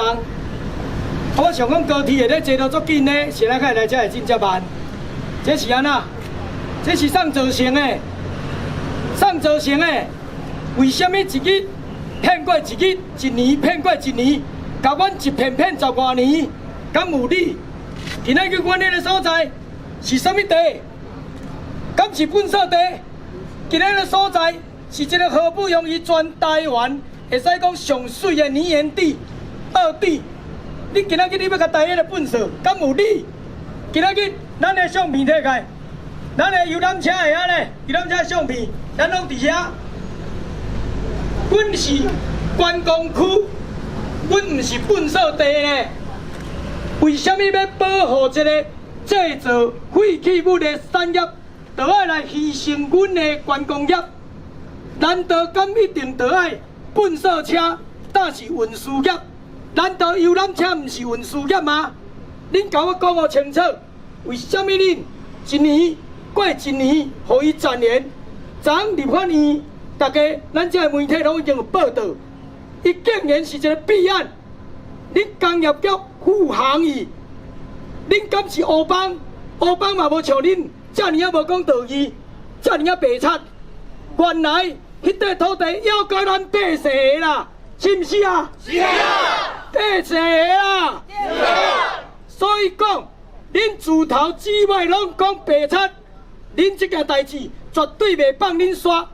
重。啊，我想講高鐵會咧坐到足緊呢，是按怎來遮會真遮慢？這是按怎？這是啥造成的？啥造成的？為啥物一日騙過一日，一年騙過一年，共阮一騙騙十外年，敢有理？今仔日阮彼个所在是啥物地？敢是糞掃地？今仔个所在是一个好不容易全台灣會使講上媠的林園地、惡地。你今仔日你欲共台彼个糞掃，敢有理？今仔日咱的相片摕開，咱的遊覽車會遐咧，遊覽車相片，咱攏佇遐。阮是觀光區，阮毋是糞掃地呢。為啥物欲保護這个製造廢棄物的產業，就愛來犧牲阮的觀光業？難道敢一定就愛糞掃車，才是運輸業？難道遊覽車毋是運輸業嗎？恁共我講予清楚，為啥物恁一年過一年，予伊展延？昨昏立法院，大家咱這个媒體攏已經有報道，伊竟然是一個弊案。恁工業局護航伊，恁敢是烏幫？烏幫嘛無像恁遮爾仔無講道義，遮爾仔白賊。原來彼塊土地猶閣咱百姓的啦，是毋是啊？是啊。百姓的啦。是啊。所以講，恁自頭至尾攏講白賊，恁這件代誌絕對袂放恁煞。